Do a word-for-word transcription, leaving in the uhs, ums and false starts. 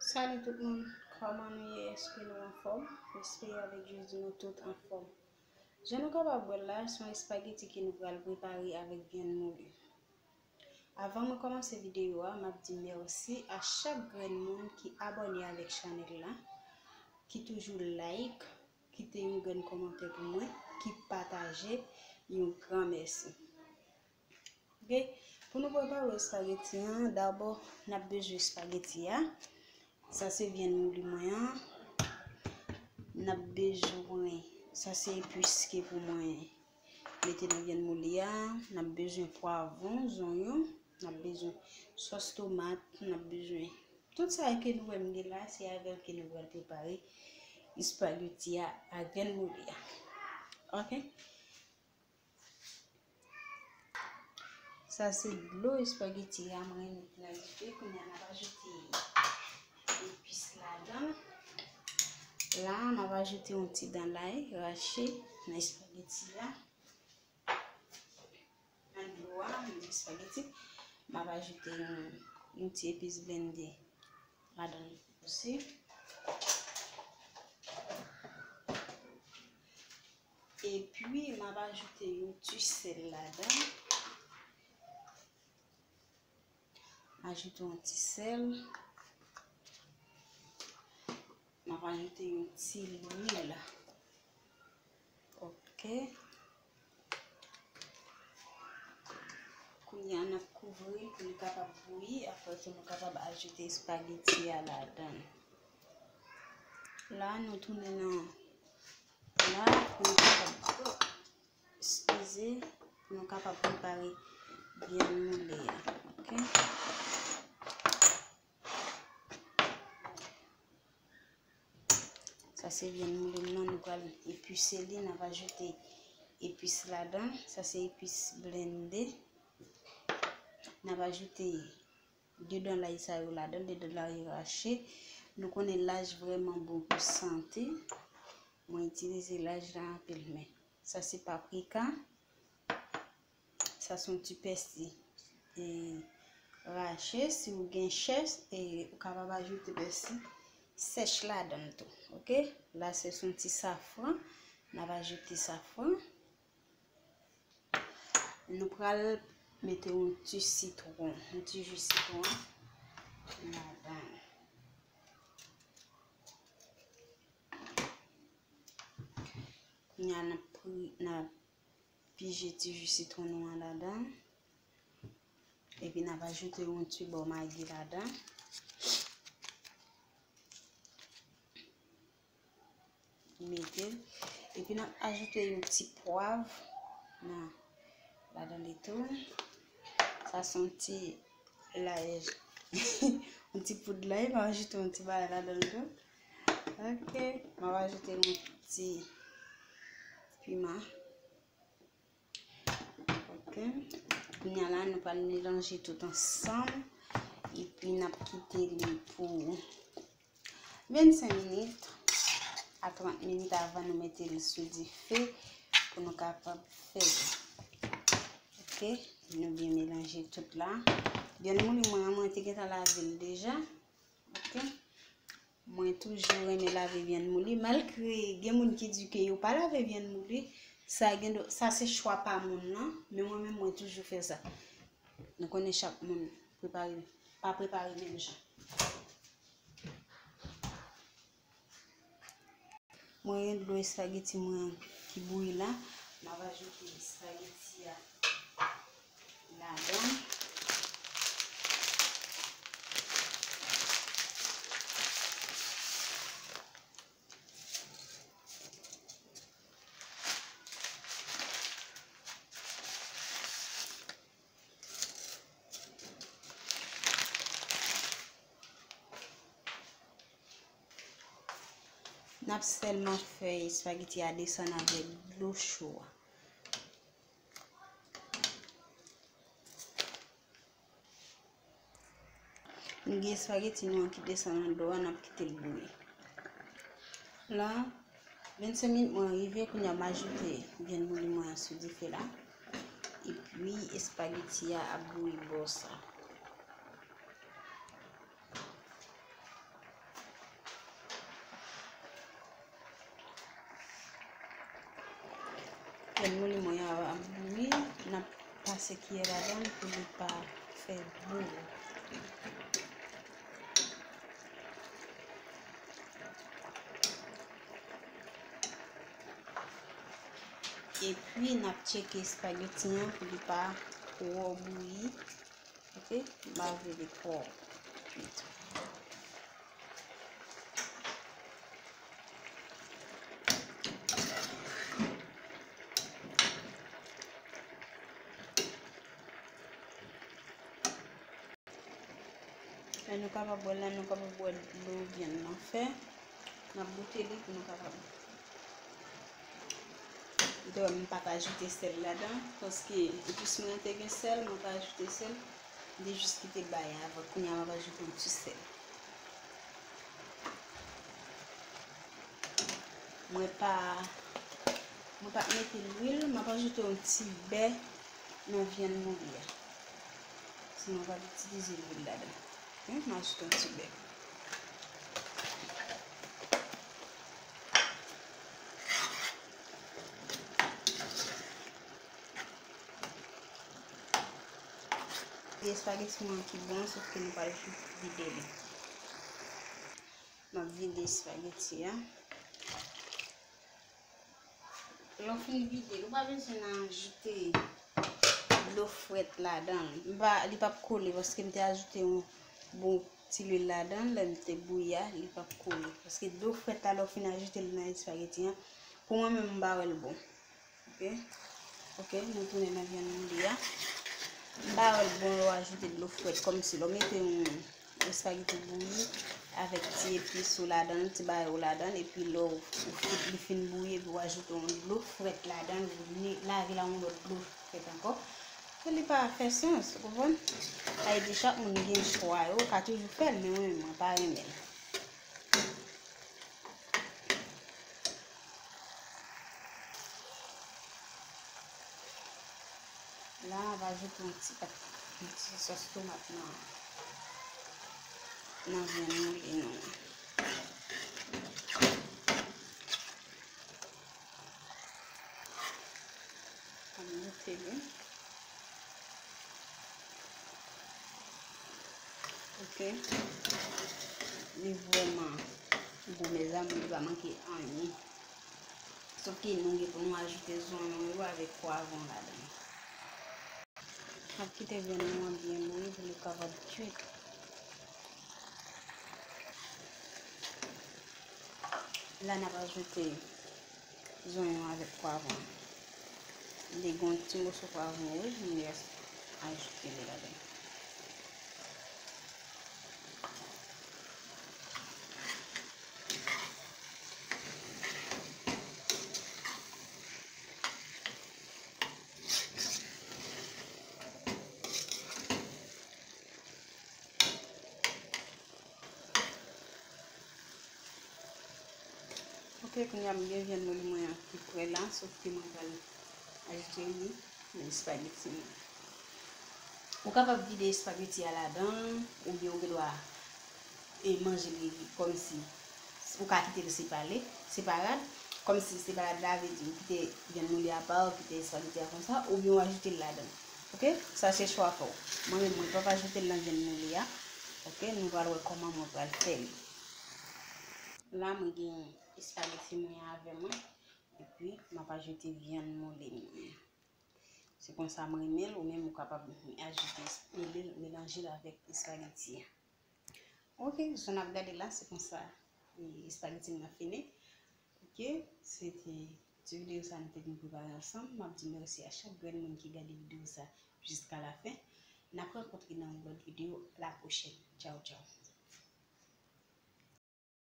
Salut tout moun, kòman nou ye? Èske nou anfòm? M espere avèk Jezi nou tout anfòm. Jan nou kapab wè l la, se yon espageti ke nou pral prepare avèk vyann mouli. Avan mwen kòmanse videyo a, m ap di mèsi a chak grenn moun ki abòne avèk chanèl la, ki toujou like, kite yon grenn kòmantè pou mwen, ki pataje, yon gran mèsi. Ok, pou nou prepare espageti an, dabò, n ap bezwen espageti a. Sa se vyann mouli mwen an. N ap bezwen, sa se epis ke pou mwen mete nan vyann mouli a. N ap bezwen pwavwon, zonyon. N ap bezwen sòs tomat. N ap bezwen tout sa ke nou wè m gen la, se avè l ke nou pral prepare espageti a ak vyann mouli a. Ok? Sa se dlo espageti a mwen met nan dife. Kounye a n ap ajoute epis ladan l. La, n ap ajoute yon ti dan lay rache nan espageti a. Nan dlo a, nan espageti, m ap ajoute yon, yon ti epis blende ladan l osi. Epi, m ap ajoute yon ti sèl ladan. Ajoute yon ti sèl. M ap ajoute yon ti lwil. Ok. Kounye a, n ap kouvri pou li kapab bouyi. Apre tou, nou kapab ajoute espageti a ladan l. La, nou tounen nan la, pou nou kapab, eskize, pou nou kapab prepare vyann mouli a. Ok? Sa se vyann mouli m nan, nou pral epise li, n ap ajoute epis ladan. Sa se epis blende. N ap ajoute de dan lay sa yo ladan, de dan lay rache. Nou konnen laj vrèman bon pou sante. Mwen itilize laj la anpil, men sa se paprika. Sa se yon ti pèsi, e, rache. Si w gen chè, e, ou kapab ajoute pèsi sèch ladan l tou. Ok? La, se yon ti safran. N ap ajoute safran. Nou pral mete yon ti sitwon, yon ti ji sitwon ladan l. Kounye a, n ap pri-, n ap pije ti ji sitwon nou an ladan. Epi n ap ajoute yon ti bò magi ladan. Mete l. Epi n ap ajoute yon ti pwav nan, ladan li tou. Sa se yon ti lay, yon ti poud lay, m ap ajoute yon ti bagay ladan l tou. Ok, m ap ajoute yon ti piman. Ok. Kounye a la, nou pral melanje tout ansanm. Epi n ap kite li pou vennsenk minit a trant minit avan nou mete l sou dife pou nou kapab fè li. Ok. Nou byen melanje tout la. Vyann mouli mwen an, mwen te gentan lave l deja. Ok. Mwen toujou renmen lave vyann mouli, malgre gen moun ki di ke yo pa lave vyann mouli, sa gen do, sa se chwa pa moun nan, men mwen menm mwen toujou fè sa. Nou konnen chak moun prepare, pa prepare menm jan. Mwen gen dlo espageti mwen ki bouyi la. M ap ajoute espageti a ladan. N ap sèlman fè espageti a desann avèk dlo cho a. Nou gen espageti nou an ki desann nan dlo a, n ap kite l bouyi. La, vennsenk minit mwen rive, kounye a m ajoute vyann mouli mwen an sou dife la. Epi espageti a ap bouyi bò sa. Mouli mwen an ap bouyi, n ap pase kiyè ladan l pou li pa fè bou. Epi, n ap tcheke espageti an pou li pa twò bouyi. Oke, m pa vle li twò kwit. Lè nou kapab wè la, nou kapab wè dlo vyann nan fè. N ap goute li pou nou kapab. Ou te wè m pa t ajoute sèl ladan, paske epis mwen an te gen sèl, mwen pa ajoute sèl. M te jis kite bay avan, kounye a m ap ajoute yon ti sèl. Mwen pa, mwen pa mete lwil, m ap ajoute yon ti bè nan vyann mouli a. Sinon, m ap itilize lwil ladan. Oke, m ajoute yon ti bè. Espageti mwen ki bon, sòf ke nou pral vide li. M ap vide espageti a. Lè w fin vide l, ou pa bezwen ajoute dlo frèt ladan l. M pa, li p ap kole paske m te ajoute yon bon ti lwil ladan l, lè m te bouyi a, li p ap kole. Paske dlo frèt la, lè w fin ajoute l nan espageti an, pou mwen menm, m pa wè l bon. Oke. Oke, nou tounen nan vyann mouli a. M pa wè l bon lè w ajoute dlo frèt, kòmsi lè w mete yon espageti bouyi avèk ti epis ou ladan l, ti bagay ou ladan l, epi lè w, ou fin, li fin bouyi, epi w ajoute yon dlo frèt ladan l, ou ne-, lave l ak yon lòt dlo frèt ankò. Sa li pa fè sans, ou konprann? Sa vle di chak moun gen chwa yo, ou ka toujou fè l, men mwen menm, mwen pa renmen l. La, m ap ajoute yon ti pat, yon ti sòs tomat nan, nan vyann mouli nou an. Ann goute li. Oke. Li vrèman gou, mezanmi, li pa manke anyen. Sòf ke nou gen pou nou ajoute zonyon yo avèk pwavwon ladan l. N ap kite vyann nou an byen bouyi pou li kapab kuit. La, n ap ajoute zonyon avèk pwavwon. M te gen yon ti moso pwavwon wouj, m te ajoute li ladan. Oke, kounye a m gen vyann mouli mwen an ki prè la, sòf ke mwen pral ajoute li nan espageti mwen. Ou kapab vide espageti a ladan l, oubyen ou gen dwa e manje li kòmsi ou ka kite l sepale, separad, kòmsi separad la vle di ou kite vyann mouli apa, ou kite espageti a konsa, oubyen ou ajoute l ladan. Oke? Sa se chwa pa w. Mwen menm, mwen p ap ajoute l nan vyann mouli a. Oke? Nou pral wè kòman mwen pral fè li. La, mwen gen espageti mwen avè mwen, epi m ap ajoute vyann mouli mwen. Se konsa mwen renmen l, ou menm ou kapab ajoute, mele l, melanje l avèk espageti a. Oke, jan n ap gade la, se konsa, e, espageti m nan fini. Oke, se te ti videyo sa nou te vin prepare ansanm. M ap di mèsi a chak grenn moun ki gade videyo sa jiska la fen. N ap rankontre nan yon lòt videyo la pwochèn. Tchaw, tchaw.